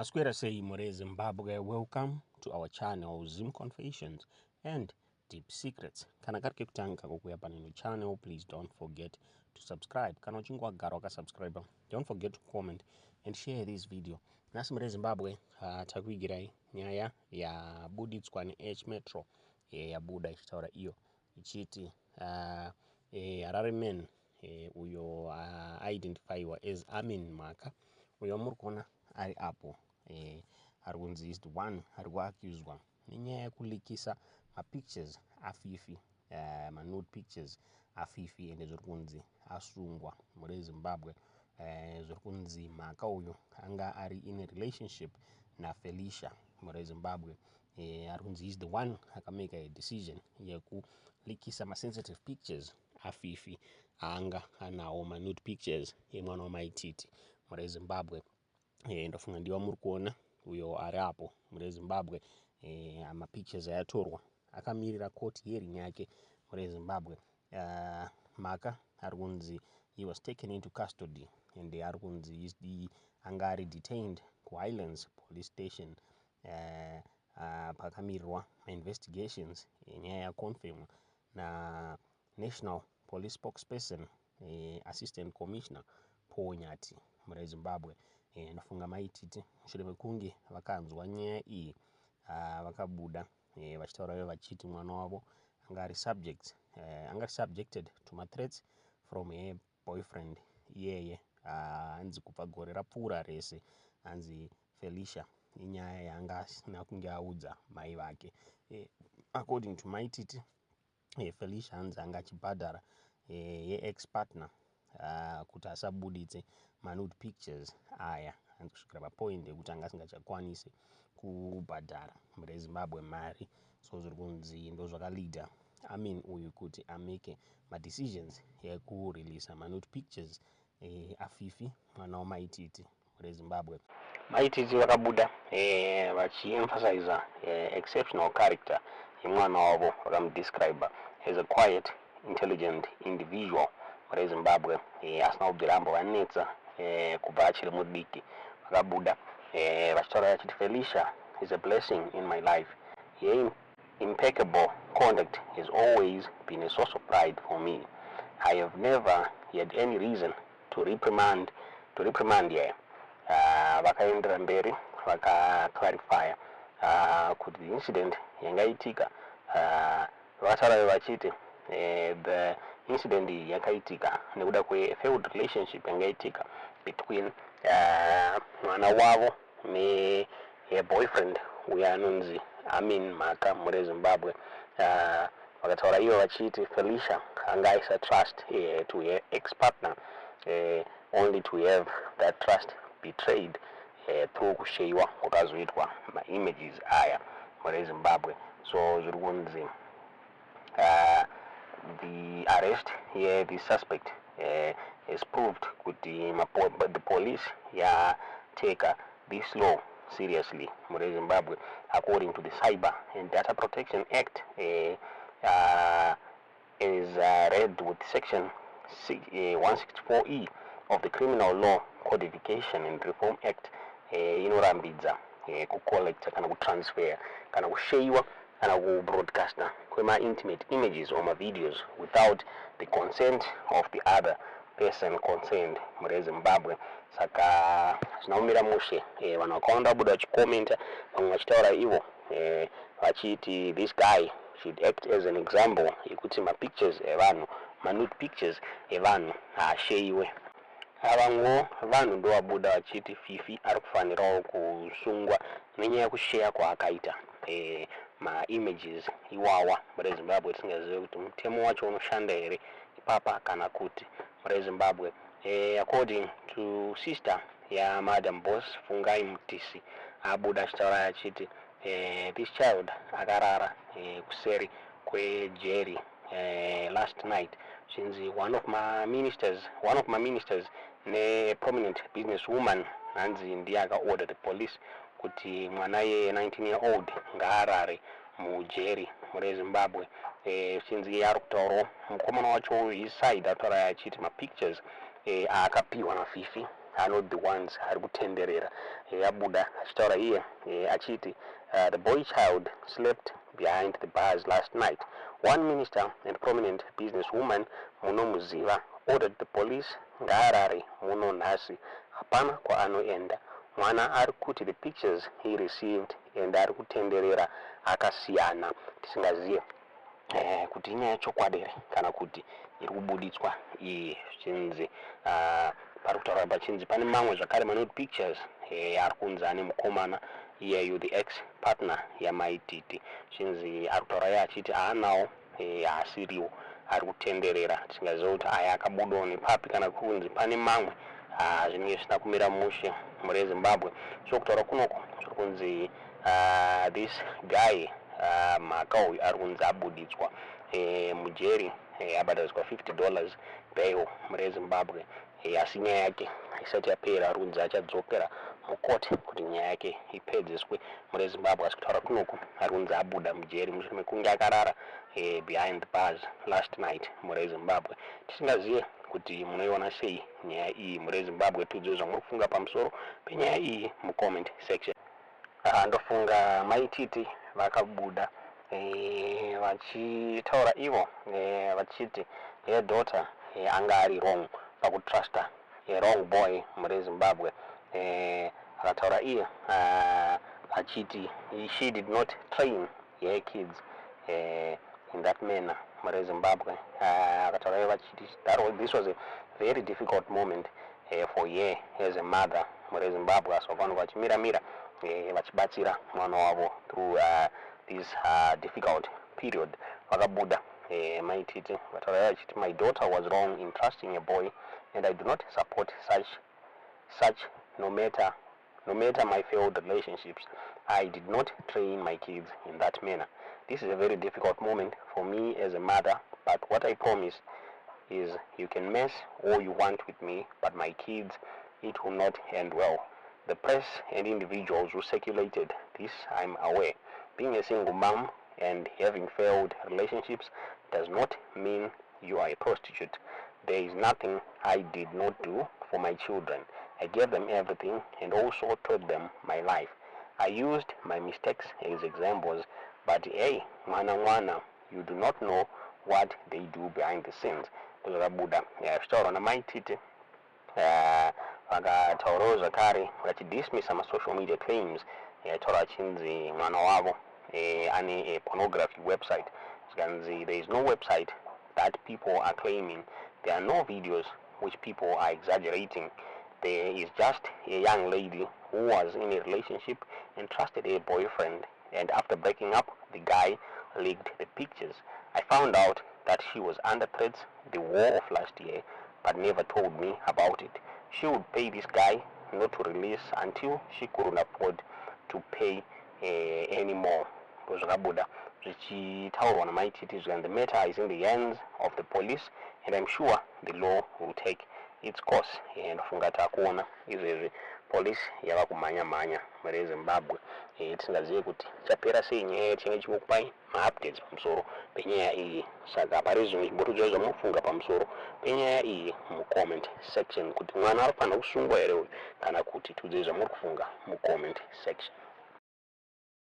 Maswera sei mhuri Zimbabwe, welcome to our channel, Zim Confessions and Deep Secrets. Kana kari kekutanga kokuya paneno channel, please don't forget to subscribe. Kana uchinge wagara wakasubscribe, don't forget to comment and share this video. Nhasi mhuri Zimbabwe, takuigirai nyaya yabuditswa neH Metro, yabuda ichitaura iyo ichiti Harare man uyo identifyiwa as Amin Mhaka, uyo muri kuona ari apo, ari kunzi is the one ari kuaccuswa nenyaya yekulikisa mapictures aFifi, manude pictures aFifi, ende zviri kunzi asungwa mhuri Zimbabwe. Zviri kunzi Mhaka uyu anga ari in a relationship naFelicia mhuri Zimbabwe. Ari kunzi is the one akamake a decision yekulikisa masensitive pictures aFifi anga anawo, manude pictures emwana wamaititi mhuri Zimbabwe. Ndofunga ndiwa muri kuona uyo ari apo mhuri Zimbabwe. Mapictures ayatorwa akamirira court hearing yake mhuri Zimbabwe. Mhaka ari kunzi he was taken into custody and ari kunzi anga ari detained kuHighlands Police Station pakamirirwa mainvestigations. Nyaya yaconfirmwa naNational Police spokesperson, Assistant Commissioner Paul Nyathi mhuri Zimbabwe. Ndofunga maititi mushure mekunge vakanzwa nyaya iyi, vakabuda vachitaura ivo vachiti mwana wavo anga ari subject anga ari subjected to mathreats from her boyfriend iyeye. Hanzi kubva gore rapfuura rese, hanzi Felicia inyaya yaanga asina kunge audza mai vake. According to Maititi, Felicia hanzi anga achibhadhara yeex partner kuti asabuditse manude pictures aya, hanzi kusvikira papoint yekuti anga asingachakwanisi kubhadhara mhuri yeZimbabwe mari. So zviri kunzi ndo zvakaleada Amin uyu kuti amake madecisions ekureleasa manude pictures aFifi mwana wamaititi mhuri yeZimbabwe. Maititi vakabuda vachiemphasiza exceptional character yemwana wavo, vakamudescribe as a quiet, intelligent individual mhuri yeZimbabwe, asina kubvira ambovanetsa kubva achiri mudiki. Vakabuda vachitaura vachiti, "Felicia is a blessing in my life. Her impeccable conduct has always been a source of pride for me. I have never had any reason to reprimand her." Vakaendera mberi vakaclarifya kuti the incident yangaitika, vakataura vachiti the incident iyi yakaitika nekuda kwefailed relationship yangaitika between mwana wavo neboyfriend uyo anonzi Amin Mhaka mhuri yeZimbabwe. Vakataura ivo vachiti Felicia anga aisa trust to her ex partner, only to have that trust betrayed through kusharewa kwakazoitwa maimages aya mhuri yeZimbabwe. So zviri kunzi the arrest ye-the suspect has proved kuti the police yateka this law seriously mhuri yeZimbabwe. According to the Cyber and Data Protection Act, is read with section 164E of the Criminal Law Codification and Reform Act, inorambidza kucollecta kana kutransfer kana kusharewa kana kubroadcasta kwema-intimate images or mavideos without the consent of the other person concerned mhuri yeZimbabwe. Saka hazvina kumira mushe. Vanhu vakawanda vabuda vachikomenta, vamwe vachitaura ivo vachiti this guy should act as an example yekuti mapictures evanhu, manude pictures evanhu, haasharewe. Vamwewo vanhu ndo vabuda vachiti Fifi ari kufanirawo kusungwa nenyaya yekushare kwaakaita maimages iwawa mhuri yeZimbabwe. Tisingazive kuti mutemo wacho unoshanda here ipapa kana kuti mhuri yeZimbabwe. According to sister yaMadam Boss, Fungai Mutisi, abuda achitaura achiti this child akarara kuseri kwejeri last night, chinzi one of my ministers neprominent business woman hanzi ndiye akaorder the police kuti mwana ye19 year old ngaarare mujeri mhuri yeZimbabwe. Chinzi iye ari kutaurawo mukomana wacho his side, ataura achiti mapictures aakapiwa naFifi. are not the ones ari kutenderera. Abuda achitaura iye achiti the boy child slept behind the bars last night. One minister and prominent businesswoman munomuziva ordered the police, ngaarare muno nhasi, hapana kwaanoenda. Mwana ari kuti the pictures he received and ari kutenderera akasiyana, tisingazive kuti inyaya yechokwadi here kana kuti iri kubuditswa iyi. Zvichinzi pari kutaura pachinzi pane mamwe zvakare manude pictures ari kunzi ane mukomana iyeyu, the ex partner yaMai Titi. Zvinzi ari kutaura iye achiti haanawo, haasiriwo ari kutenderera. Tisingaziva kuti aya akabudawo nepapi kana kunzi pane mamwe. Zvinenge zvisina kumira mushe mhuri yeZimbabwe. So kutaura kunoko zviri kunzi this guy, Mhaka uyu, ari kunzi abuditswa mujeri, abhadhariswa $50 bail mhuri yeZimbabwe, asi nyaya yake haisati yapera. Ari kunzi achadzokera mucourt kuti nyaya yake ipedzeswe mhuri yeZimbabwe. Asi kutaura kunoku ari kunzi abuda mujeri mushure mekunge akarara behind the bars last night mhuri yeZimbabwe. Tisingazive kuti munoiona sei nyaya iyi mhuri yeZimbabwe. Tiudzei zvamuri kufunga pamusoro penyaya iyi mucomment section. Ndofunga Mai Titi vakabuda vachitaura ivo vachiti her daughter anga ari wrong pakutrusta a wrong boy mhuri yeZimbabwe. Akataura iye achiti she did not train her kids in that manner mhuri yeZimbabwe. Akataura iye vachiti this was a very difficult moment for her as a mother mhuri yeZimbabwe, asi vakaonekwa vachimiramira vachibatsira mwana wavo through this difficult period. Vakabuda Mai Titi vataura vachiti, "My daughter was wrong in trusting a boy and I do not support such no matter my failed relationships. I did not train my kids in that manner. This is a very difficult moment for me as a mother, but what I promise is you can mess all you want with me, but my kids, it will not end well. The press and individuals who circulated this, I'm aware. Being a single mom and having failed relationships does not mean you are a prostitute. There is nothing I did not do for my children. I gave them everything and also taught them my life. I used my mistakes as examples, but hey, mwana mwana, you do not know what they do behind the scenes." Zvakabuda zvichitaurwa naMai Titi. Vakataurawo zvakare vachidismissa masocial media claims yaitaura achinzi mwana wavo ane a pornography website. Zvikanzi there is no website that people are claiming. There are no videos which people are exaggerating. There is just a young lady who was in a relationship and trusted her boyfriend, and after breaking up, the guy leaked the pictures. I found out that she was under threats the whole of last year, but never told me about it. She would pay this guy not to release until she couldn't afford to pay anymore." Zvakabuda zvichitaurwa naMai Titi. Zvikanzi the matter is in the hands of the police and I'm sure the law will take its course. Ndofunga takuona izvezvi police yava kumhanya mhanya mhuri yeZimbabwe. Tisingazivi kuti chapera sei nyaya. Tichange chikukupai maupdates pamusoro penyaya iyi. Saka pari zvino chimbotiudzai zvamunofunga pamusoro penyaya iyi mucomment section, kuti mwana anofanira kusungwa here uyu kana kuti. Tiudzei zvamuri kufunga mucomment section.